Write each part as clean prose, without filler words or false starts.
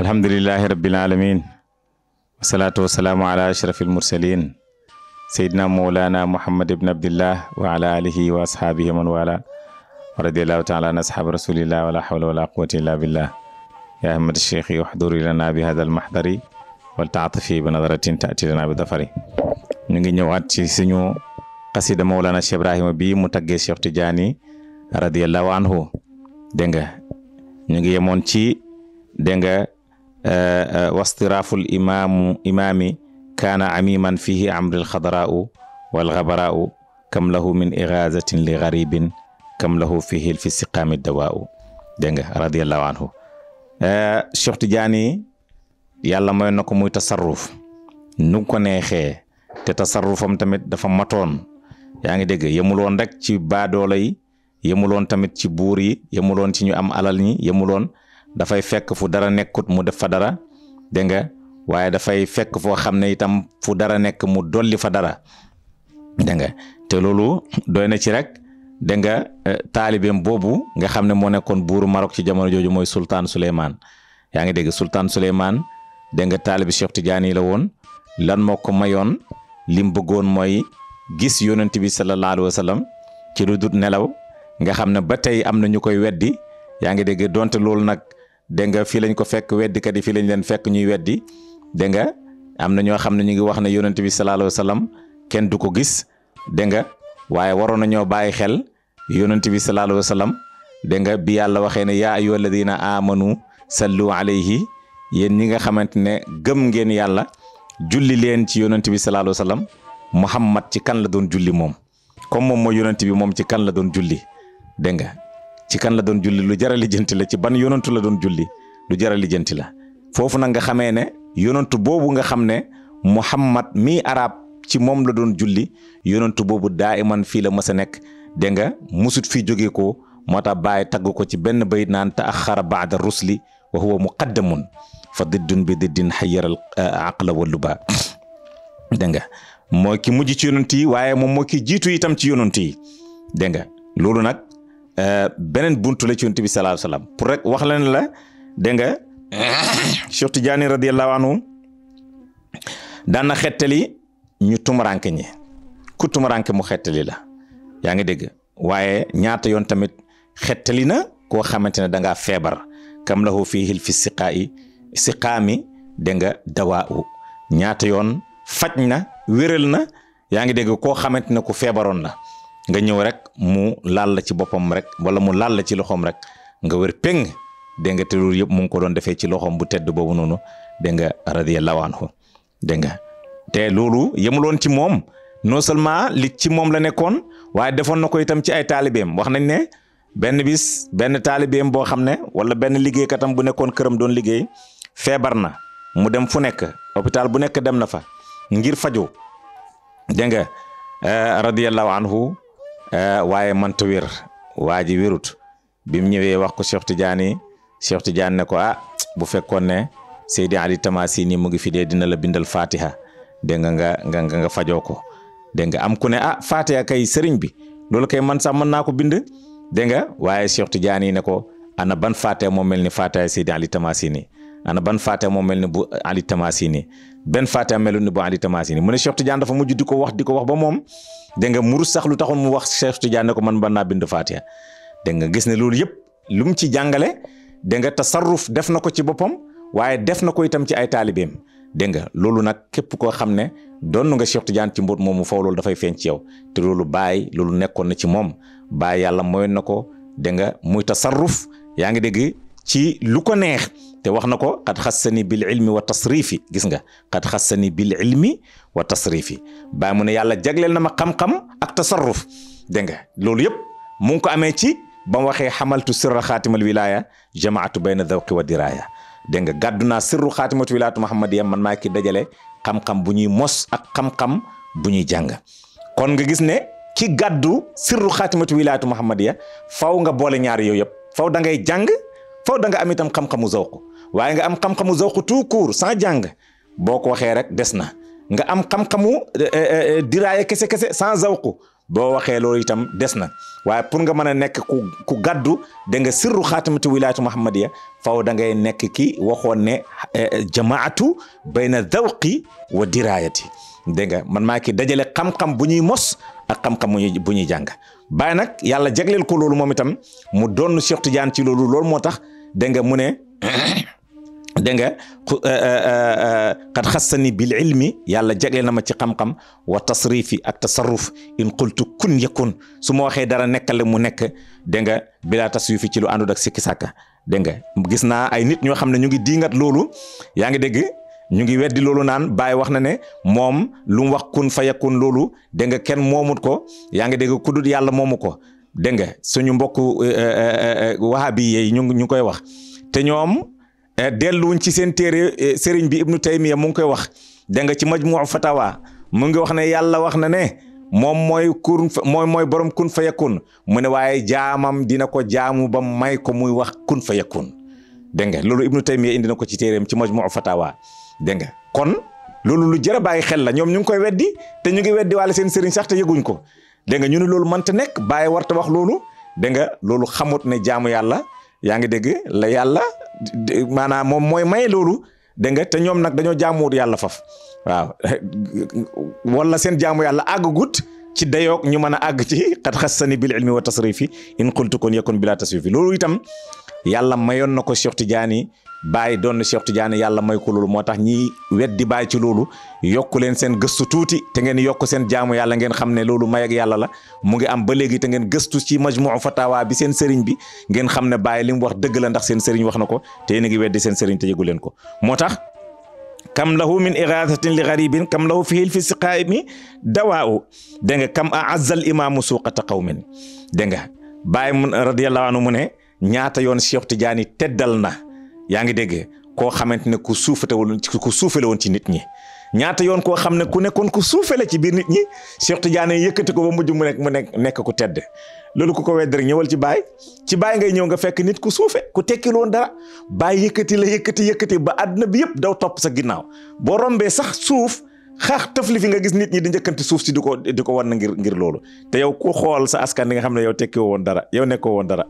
alhamdulillahi rabbil alamin wasalaatu wasalaamu ala ashrafil mursalin sayyidina mawlana muhammad ibn abdillah wa ala alihi wa ashabihi man wala wa radiyallahu ta'ala an ashab rasulillah wala hawla wala quwwata illa billah ya ahmad ash-shaykh uhduri lana bi hadha al-mahdari wal ta'atifi bi nadratin ta'ti lana bi dafari ñu ngi ñëwaat ci suñu qasida mawlana Cheikh Ibrahima bi mu taggee Cheikh Tidiane radiyallahu anhu dégg nga ñu ngi yemoon ci dégg nga wastiraful imami kaana amiman fihi amril xadara'u wal ghabara'u kam lahu min ighazatin li gharibin kam lahu fihi fi siqami dawa'u dégg nga radiyallahu anhu Cheikh Tidiane yàlla mooy na ko muy tasarruf nu ko neexee te tasarrufam tamit dafa matoon yaa ngi dégg yemuloon rek ci baadoolo yi yemuloon tamit ci buur yi yemuloon ci ñu am alal ñi yemuloon dafay fekk fu dara nekkut mu def fa dara dégg nga waaye dafay fekk foo xam ne itam fu dara nekk mu dolli fa dara dégg nga te loolu doy na ci rek dégg nga taalibeem boobu nga xam ne moo nekkoon buuru Maroc ci jamono jooju mooy sultaan Souleymane yaa ngi dégg sultaan Souleymane dégg nga taalibi Cheikh Tidiane la woon lan moo ko mayoon lim bëggoon mooy gis yonent bi sallallahu alayhi wa sallam ci lu dut nelaw nga xam ne ba tey am na ñu koy weddi yaa ngi dégg donte loolu nag dégg nga fii lañ ko fekk weddikat yi fii lañ leen fekk ñuy weddi dégg nga am na ñoo xam ne ñu ngi wax ne yonent bi sallallahu alayhi wa sallam kenn du ko gis dégg nga waaye waroon na ñoo bàyyi xel yonent bi sallallahu alayhi wa sallam dégg nga bi yàlla waxee ne yaa ayyuha alladina amanu sallu alayhi yéen ñi nga xamante ne gëm ngeen yàlla julli leen ci yonent bi sallallahu alayhi wa sallam Muhammad ci kan la doon julli moom comme moom mooy yonent bi moom ci kan la doon julli dégg nga ci kan la doon julli lu jar a lijjanti la ci ban yonantu la doon julli lu jar a lijjanti la foofu nag nga xamee ne yonantu boobu nga xam ne Muhammad mi arab ci moom la doon julli yonantu boobu daa iman fii la mës a nekk dégg nga musut fii jógee ko moo tax bàyyi tagg ko ci benn bayit naan ta'axxara ba'da rusli wa huwa muqaddamun fa diddun bi diddin xayyara aqla wa luba dégg nga mooy ki mujj ci yonant yi waaye moom moo ki jiitu itam ci yonant yi dégg nga loolu nag beneen buntu la ci yonent bi sallallahu alayhi wasallam pour rek wax leen la dégg nga Cheikh Tidiane radiyallahu anhu daan na xettali ñu tumuranke ñi ku tumuranke mu xettali la yaa ngi dégg waaye ñaata yoon tamit xettali na koo xamante ne da ngaa feebar kam lahu fihi fi siqaami dégg nga dawaa ñaata yoon faj na wéral na yaa ngi dégg koo xamante ne ku feebaroon la nga ñëw rek mu laal la ci boppam rek wala mu laal la ci loxoom rek nga wér peng dégg nga te loolu yëpp mu ngi ko doon defee ci loxoom bu tedd boobu noonu dégg nga radiyallahu anhu dégg nga te loolu yemuloon ci moom non seulement li ci moom la nekkoon waaye defoon na ko itam ci ay taalibeem wax nañ ne benn bis benn taalibeem boo xam ne wala benn liggéeykatam bu nekkoon këram doon liggéey feebar na mu dem fu nekk hôpital bu nekk dem na fa ngir faju dégg nga radiyallahu anhu waaye mënta wér waa ji wérut bi mu ñëwee wax ko Cheikh Tidiane ne ko bu fekkoon ne Seydi Ali Tamasini mu ngi fi dee dina la bindal Fatiha dégg nga fajoo ko dégg nga am ku ne Fatiha kay sëriñ bi loolu kay man sax mën naa ko bind dégg nga waaye Cheikh Tidiane ne ko ana ban Fatiha moo mel ni Fatiha Seydi Ali Tamasini ana ban Fatiha moo mel ni bu Ali Tamasini benn Fatiha melu ni bu Ali Tamasini mu ne Cheikh Tidiane dafa mujj di ko wax ba moom dégg nga murus sax lu taxoon mu wax Cheikh Tidiane ne ko man mën naa bind Fatiha dégg nga gis ne loolu yëpp lu mu ci jàngale dégg nga tasarruf def na ko ci boppam waaye def na ko itam ci ay taalibeem dégg nga loolu nag képp koo xam ne doon nga Cheikh Tidiane ci mbóot moomu faw loolu dafay feeñ ci yow te loolu bàyyi loolu nekkoon na ci moom bàyyi yàlla mooy na ko dégg nga muy tasarruf yaa ngi dégg ci lu ko neex te wax na ko qad xassani bil ilmi wa tasrifi gis nga qad xassani bil ilmi wa tasrifi bàyyi mu ne yàlla jagleel na ma xam-xam ak tasarruf dégg nga loolu yëpp mu ngi ko amee ci ba mu waxee xamaltu sirra xaatimal wilaya jamaatu bayna dawqi wa diraya dégg nga gàddu naa sirru xaatimatu wilaayatu muhammadiya man maa ki dajale xam-xam bu ñuy mos ak xam-xam bu ñuy jàng kon nga gis ne ki gàddu sirru xaatimatu wilaayatu muhammadiya faw nga boole ñaari yooyu yëpp faw da ngay jàng faw da nga am itam xam-xamu zawq waaye nga am xam-xamu zawq tout court sans jàng boo ko waxee rek des na nga am xam-xamu diraaya kese sans zawq boo waxee loolu itam des na waaye pour nga mën a nekk ku gàddu da nga sirru xaatimatu wilaayatu muhammadiya faw da ngay nekk ki waxoon ne jamaatu bayna zawqi wa dirayati dégg nga man maa ki dajale xam-xam bu ñuy mos ak xam-xam bu ñuy jàng Baay nag yàlla jagleel ko loolu moom itam mu doon Cheikh Tidiane ci loolu moo tax dégg nga mu ne dégg nga qad xassani bil ilmi yàlla jagleel na ma ci xam-xam wa tasrifi ak tasarruf in qultu kun yakun su ma waxee dara nekkale mu nekk dégg nga bilaa taswifi ci lu àndul ak sikki sàkka dégg nga gis naa ay nit ñoo xam ne ñu ngi diingat loolu yaa ngi dégg ñu ngi weddi loolu naan Baay wax na ne moom lu mu wax kun fa yakun loolu dégg nga kenn moomut ko yaa ngi dégg ku dul yàlla moomu ko dégg nga suñu mbokk wahabi yi ñu koy wax te ñoom delluwuñ ci seen téere sëriñ bi Ibnu Taymiya mu ngi koy wax dégg nga ci majmuu fatawa mu ngi wax ne yàlla wax na ne moom mooy borom kun fa yakun mu ne waaye jaamam dina ko jaamu ba may ko muy wax kun fa yakun dégg nga loolu Ibnu Taymiya indi na ko ci téereem ci majmuu fatawa dégg nga kon loolu lu jar a bàyyi xel la ñoom ñu ngi koy weddi te ñu ngi weddi wala seen sëriñ sax te yëguñ ko dégg nga ñu ne loolu mënta nekk Baay warta wax loolu dégg nga loolu xamut ne jaamu yàlla yaa ngi dégg la yàlla maanaam moom mooy may loolu dégg nga te ñoom nag dañoo jaamuwut yàlla faf waaw wala seen jaamu yàlla àggagut ci dayoog ñu mën a àgg ci xat xassani bil ilmi wa tasrifi in qultu kun yakun bila tasrifi loolu itam yàlla mayoon na ko Cheikh Tidiane Baay doon na Cheikh Tidiane yàlla may ko loolu moo tax ñi weddi Baay ci loolu yokku leen seen gëstu tuuti te ngeen yokk seen jaamu yàlla ngeen xam ne loolu may ak yàlla la mu ngi am ba léegi te ngeen gëstu ci majmuu fatawa bi seen sëriñ bi ngeen xam ne Baay li mu wax dëgg la ndax seen sëriñ wax na ko te yéen a ngi weddi seen sëriñ te yëgu leen ko moo tax kam lahu min iraadatin li garibin kam lahu fi hilfi siqaimi dawaaw dégg nga kam aazal imaamu suuqata qawmin dégg nga Baay radiyallahu anhu mu ne ñaata yoon Cheikh Tidiane teddal na yaa ngi dégg koo xamante ne ku suufale woon ci nit ñi ñaata yoon koo xam ne ku nekkoon ku suufale ci biir nit ñi Cheikh Tidiane yëkkati ko ba mujj mu nekk ku tedd loolu ku ko wedd rek ñëwal ci Baay ngay ñëw nga fekk nit ku suufe ku tekkil woon dara Baay yëkkati ba àdduna bi yëpp daw topp sa ginnaaw boo rombee sax suuf xaax tëfli fi nga gis nit ñi di njëkkanti suuf si di ko wan na ngir loolu te yow ku xool sa askan di nga xam ne yow tekkoo woon dara yow nekkoo woon dara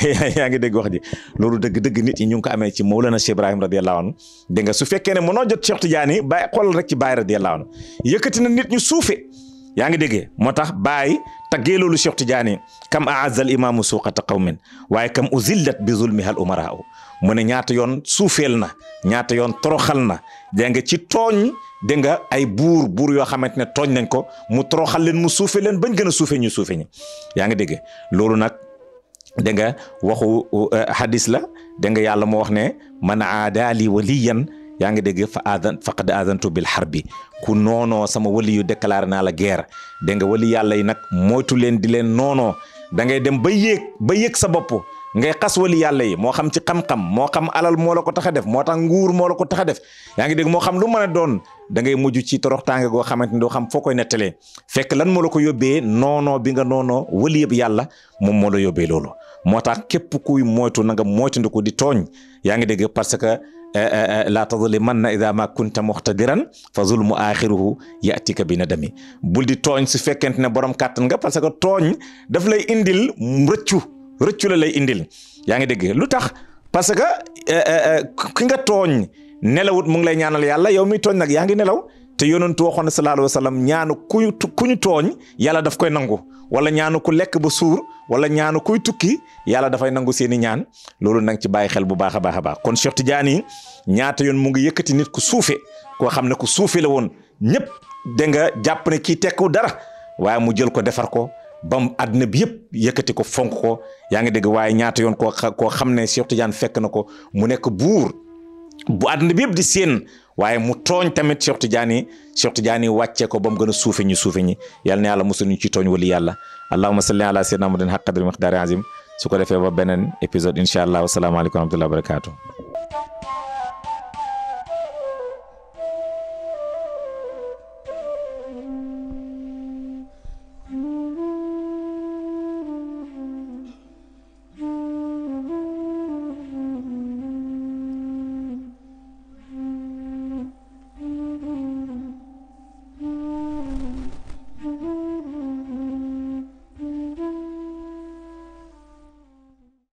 yaa ngi dégg wax ji loolu dëgg nit ñi ñu ngi ko amee ci Mawlana Cheikh Ibrahim radiyallahu anhu dégg nga su fekkee ne mënoo jot Cheikh Tidiane Baay xoolal rek ci Baay radiyallahu anhu yëkkati na nit ñu suufe yaa ngi déggee moo tax Baay taggee loolu Cheikh Tidiane kam aazal imaamu suuqata qawmin waaye kam uzillat bi zulmiha al umaraa mu ne ñaata yoon suufeel na ñaata yoon toroxal na dégg nga ci tooñ dégg nga ay buur yoo xamante ne tooñ nañ ko mu toroxal leen mu suufe leen bañ gën a suufe ñu suufe ñi yaa ngi dégg loolu nag dégg nga waxu hadis la dégg nga yàlla moo wax ne man aadaali waliyan yaa ngi dégg faqad aadantu bil harbi ku noonoo sama wali yu déclaré naa la guerre dégg nga wali yàlla yi nag moytu leen di leen noonoo da ngay dem ba yéeg sa bopp ngay xas wali yàlla yi moo xam ci xam-xam moo xam alal moo la ko tax a def moo tax nguur moo la ko tax a def yaa ngi dégg moo xam lu mën a doon da ngay mujj ci toroxtaange goo xamante ni doo xam foo koy nettalee fekk lan moo la ko yóbbee noonoo bi nga noonoo wali yëpp yàlla moom moo la yóbbee loolu moo tax képp kuy moytu na nga moytandiku di tooñ yaa ngi dégg parce que laa tazlimanna idha ma kunta muqtadiran fa zulmu axiruhu yatika bi nadami bul di tooñ su fekkente ne borom kàttan nga parce que tooñ daf lay indil rëccu la lay indil yaa ngi dégg lu tax parce que ki nga tooñ nelawut mu ngi lay ñaanal yàlla yow mi tooñ nag yaa ngi nelaw te yonentu waxoon na sallallahu alayhi wa sallam ñaanu ku ñu tooñ yàlla daf koy nangu wala ñaanu ku lekk ba suur wala ñaanu kuy tukki yàlla dafay nangu seeni ñaan loolu nag ci bàyyi xel bu baax a baax a baax kon Cheikh Tidiane ñaata yoon mu ngi yëkkati nit ku suufe koo xam ne ku suufe la woon ñëpp da nga jàpp ne kii tekku dara waaye mu jël ko defar ko bam àdduna bi yëpp yëkkati ko fonk ko yaa ngi dégg waaye ñaata yoon koo xam ne Cheikh Tidiane fekk na ko mu nekk buur bu àdduna bi yëpp di seen waaye mu tooñ tamit Cheikh Tidiane wàccee ko ba mu gën a suufe ñi yàlla na yàlla mosul ñu ci tooñ wali yàlla allahumma salli ala sayyidina muhammadin haqq qadri miqdari azim su ko defee ba beneen épisode incha allah wasalaamaaleykum wa rahmatullahi wa barakatuh